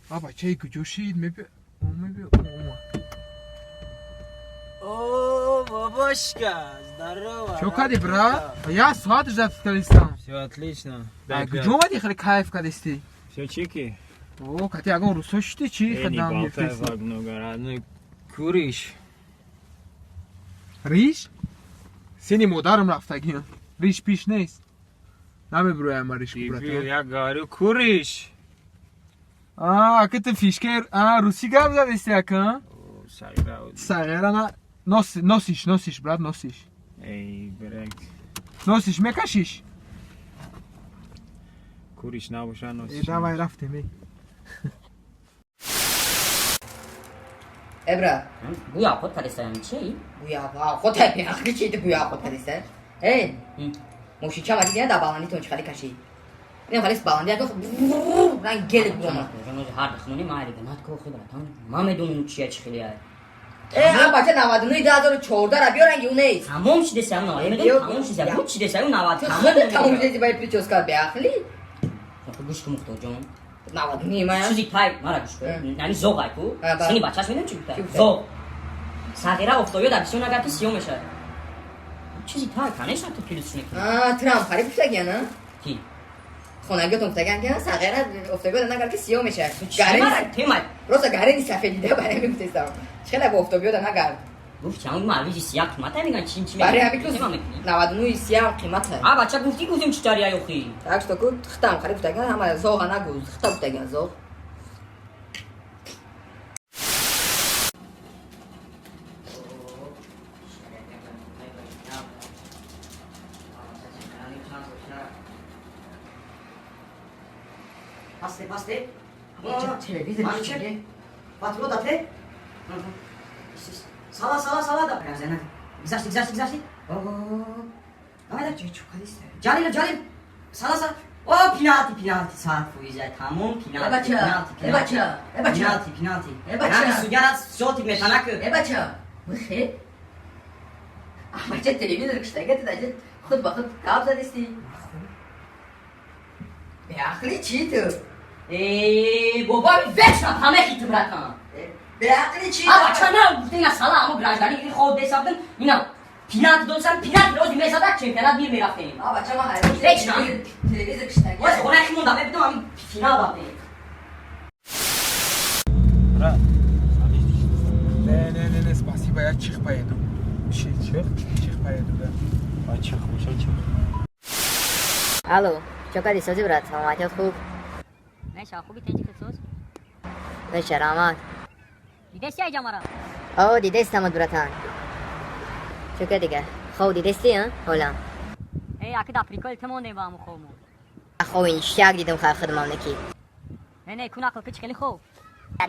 А бачаи куҷо шид? Мебе мебе ома. О, бабушка, здорово. Чё кади, брат? Я соат ждать кадистам. Все отлично. А куҷо омадӣ, хеле кайф кадисти? Все чики? О, кати ягон русо шидӣ чӣ? Эй, не Хадам болтай гирифтеси. так много, родной. Куришь? Риш? Сини модарам рафтагиам. Риш пиш нест. Намебироям ма риш, Дебил, брат. я говорю, куришь. А, ака ту фишке, а, руси гап задисти ака? О, сагра. Сағира на носиш, носиш, брат, носиш. Эй, брат. Носиш мекашиш? Куришь набуша Э, носишь. давай рафтем, эй. Э, брат. Гӯя ход кадистаям чи? Гӯя ход беақлӣ чи гӯя ход кадиста? Эй, мошинча ма дидия дар баландитон чӣ хали кашид? Инам хали баланди яко ранг гелик буромад. Ҳар дихмони ма айриганат ко хи братан. Ма медонам чия чи хелия. Э, а бача 99 2014 ра биё ранги ӯ нест. Тамом шидесам на. Медонам тамом шидесам. Буд шидесам 90 Ту тамом. худ тамом шидеси ба прическа беақлӣ. Гӯш кун Мухторҷон. 99 ма. Чизи тай мара гӯш кун. Яъни зоғ ай ку. Сини бачаш медонам чи гуфта? Зоғ. Сағира офтобиё дар бисёр нагар ки сиёҳ мешавад. Чизи тай, конечно, ту плюс мекунӣ. А, Трамп хари гуфтагиан, а? Ки? Хонагиётон гуфтагиан ки сағира офтобиё нагар ки сиёҳ мешавад. Гарени темай. Просто гарени сафедида барои ҳамин гуфтестам. Чӣ хеле бо офтобиё нагар. Гуфт чанд марвизи сия қимата меган чин чи Барои ҳамин ку 99 сиям қимата. А бача гуфти гуфтим чи тари охи. Так что ку хитам хари гуфтагиан ҳама зоға нагу, хита гуфтагиан зоғ. Пасте, пасте. Телевизор чӣ? Патро дате? Сала, сала, сала да. Гузашти, гузашти, гузашти. Давай, давай. Чӣ кадиста? Ҷалил, Ҷалил. Сала, сала. О, пеналти, пеналти, сад фоиза, тамом, пеналти, пеналти, Э, бача, э, бача. пеналти, пеналти. Э, бача. Нами судья соти метанак. Э, бача. Бихе. А бача телевизор киштага ту даҷа худ ба худ гап задисти. Беақлӣ чӣ ту? Э, бобо, вечно ҳамехи ту, братан. Беақлӣ чӣ? А бача на, гуфта ина сала, амо граждани ин хоб десабдин, ина пеналти додсан, пеналти рози мезадак, чемпионат мир мерафтем. А бача ма ҳайрон шудам. Вечно. Телевизор киштага. Оз хона химон да мебидам, ами финал бафтем. Брат, Не, не, не, не, спасибо, я чих поеду. Чи, чих? Чих поеду, да. А чих, уша чих. Алло, чё кади сози, брат, саломатият хуб? Неша, хуби тенҷи хисос? Неша, раҳмат. Дидеси ай ҷамара? О, дидестамад, братан. Чё ка дига? Хоб дидести, а? Ҳолам. Эй, аки да прикол ту мондем ба ҳаму хобмо. Хоби ништяк дидам хай худмам неки. Не, не, ку нақл ки чӣ хеле хоб.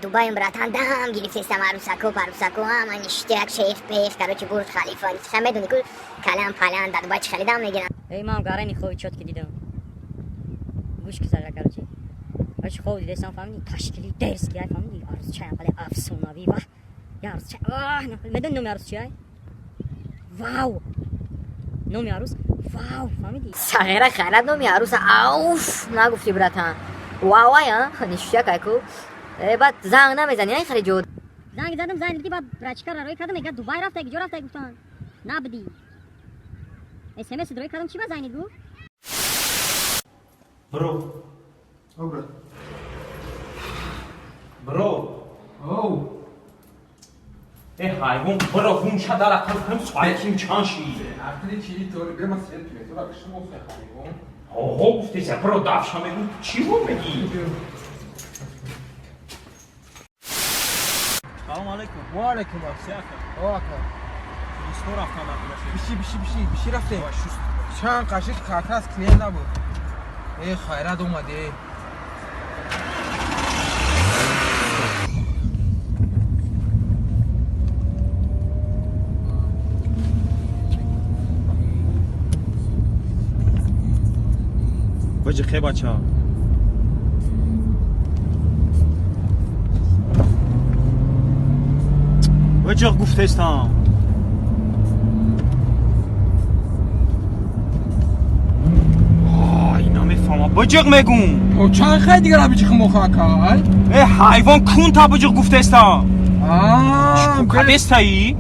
Дубаем, братан, дам гирифтестам арусако, парусако, ҳама ништяк, шеф, пеф, короче, Бурҷ Халифа. Ха медони ку калан палан дар Дубай чӣ хеле дам мегирам. Эй, ман гарани хоби чёт ки дидам. Гӯш ки зара, короче. Аш хоб дидесам, фаҳмиди? Ташкили дерзки ай, фаҳмиди? Арусчай ам хеле афсонавӣ, ваҳ. Я арусчай, ваҳ, медони номи арус чи ай? Вау! Номи арус, вау, фаҳмиди? Сағира хайрат номи аруса ауф нагуфти, братан. Вау ай, а? Ништяк ай ку. Э, баъд занг намезани ай хеле ҷо. Занг задам, занг диди, баъд брачкара роӣ кардам, мега Дубай рафта, ҷо рафта гуфтан. Набуди. СМС роӣ кардам, чӣ ба занг гуфт? Бро. О, брат. Бро. Оу. Э, ҳайвон, бро, ҳунша дар ақл кунам, соатим чанд шид? Ақли чӣ тори? Бема свет тура кишмо хайвон. Ҳо, гуфтеса, бро, дафша мегӯ, чӣ бо мегӣ? Салом алейкум. Ва алейкум Ака. О, ака. Бисто рафтан дар Биши, биши, биши, биши рафтем. Чанд қашиш как раз клиент набуд. Э, хайрат омади. Баҷи хе бача. Баҷи гуфтестам. Ай, намефаҳмам. Биҷиқ мегум. То чанд хай дигар биҷиқим охо ака, ай? Э ҳайвон, кун та биҷиқ гуфтестам. Аа, Кадестаи?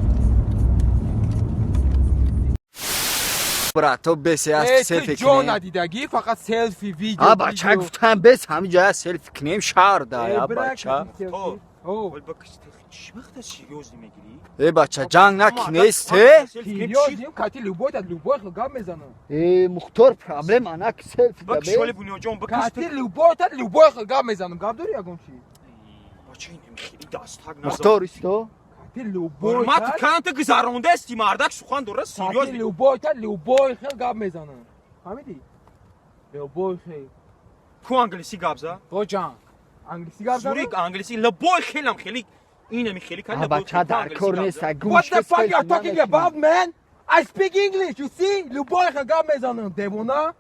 Брат, то бес Э, аст ту селфи ҷо кунем. надидагӣ, фақат селфи, видео. А бача, гуфтам бес ҳамин ҷоя селфи кунем, шаҳр да, Э, я бача. О, Чӣ вақта серьёзно мегирӣ? Э бача, ҷанг накунест, э? Серьёзно, кати любой да любой хел гап мезанам. Э Мухтор, проблема нак селфи да Бак шоли бе. Бунёҷон, бакш. Кати любой та любой хел гап мезанам. Гап дори ягон чи? Бача, инем хеле дастак назан. Мухтор исто. Кати любой Ҳурмат та канта гузарондасти, мардак сухан дора кати серьёзно. любой та любой хел гап мезанам. Фаҳмидӣ? Любой хел. Ку англиси гап за? Тоҷан. Англиси гап занам? Зурик англиси лабой хелам хели инами хели кали. А бача, дар кор нест, гум. What the fuck you are talking about, man? I speak English, you see? Любой хел гап мезанам, девона.